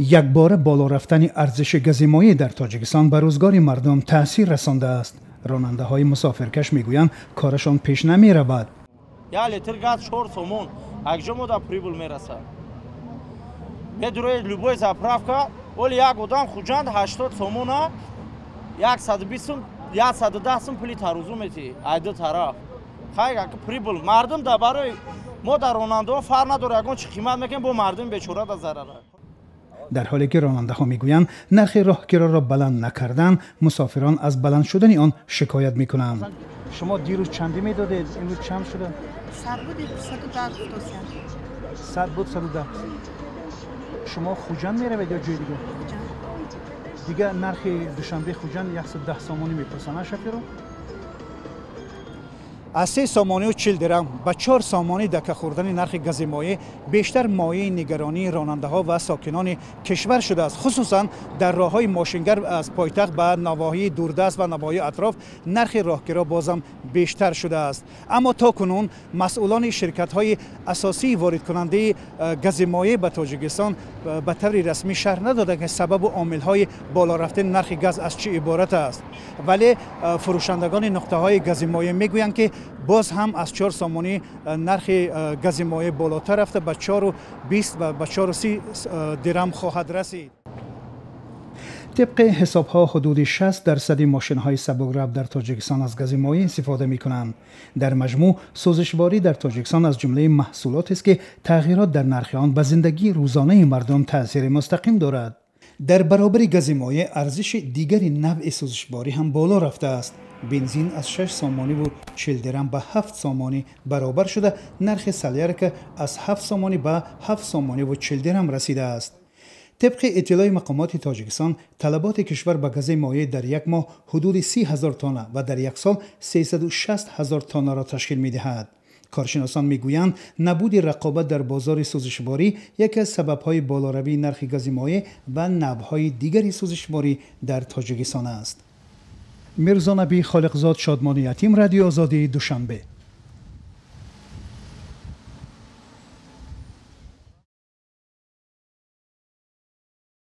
Якбора боло рафтани арзиши гази моеъ дар Тоҷикистон ба рӯзгори мардум таъсир расондааст. Ронандаҳои мусофиркаш мегӯянд, корашон пеш намеравад. Як литр газ 4 сомон, акҷо мо да прибыль мерасад? Медурои любой заправка, оли як одам Хуҷанд 80 сомона, 120 сум, 110 сум пули тарозу метӣ айду тараф. Хай, прибыль мардум да барои мо дар ронандаҳо фарқ надорад, ягон чи қимат мекунем, бо мардуми бечора да зарара. Дар ҳоле ки ронандаҳо мегӯянд, нархи роҳкироро баланд накардан, мусофирон аз баланд шудани он шикоят мекунанд. Шумо дирӯз чандӣ медодед, имрӯз чанд шуда? 100 буд, 110 гуфтосям. 100 буд, 110. Шумо Хуҷанд меравед ё ҷои дигар? Дига нархи Душанбе Хуҷанд 110 сомонӣ мепурсанд шофёро. Аз 3 сомонию 40 дирам ба 4 сомонӣ дака хӯрдани нархи гази моеъ бештар мояи нигаронии ронандаҳо ва сокинони кишвар шудааст. Хусусан дар роҳҳои мошингар аз пойтахт ба навоҳии дурдаст ва навоҳии атроф нархи роҳкиро бозам бештар шудааст. Аммо то кунун масъулони ширкатҳои асосии воридкунандаи гази моеъ ба Тоҷикистон ба таври расмӣ шарҳ надоданд, ки сабабу омилҳои боло рафтани нархи газ аз чӣ иборат аст. Вале фурӯшандагони нуқтаҳои гази моеъ мегӯянд, ки боз ҳам аз 4 сомонӣ нархи гази моеъ болотар рафта, ба 4,20 ва ба 4,30 дирам хоҳад расид. Тибқи ҳисобҳо, ҳудуди 60 дарсади мошинҳои сабукрав дар Тоҷикистон аз гази моеъ истифода мекунанд. Дар маҷмӯъ, сӯзишворӣ дар Тоҷикистон аз ҷумлаи маҳсулотест, ки тағйирот дар нархи он ба зиндагии рӯзонаи мардум таъсири мустақим дорад. Дар баробари гази моеъ арзиши дигари навъи сӯзишворӣ ҳам боло рафтааст. Бензин аз 6 сомониву 40 дирам ба 7 сомонӣ баробар шуда, нархи солярка аз 7 сомонӣ ба 7 сомониву 40 дирам расидааст. Тибқи иттилои мақомоти Тоҷикистон, талаботи кишвар ба гази моеъ дар як моҳ ҳудуди 30 000 тонна ва дар як сол 360 000 тоннаро ташкил медиҳад. Коршиносон мегӯянд, набуди рақобат дар бозори сӯзишворӣ яке аз сабабҳои болоравии нархи гази моеъ ва навъҳои дигари сӯзишворӣ дар Тоҷикистон аст. Мирзонаби Холиқзод, Шодмони Ятим, Радиои Озодии, Душанбе.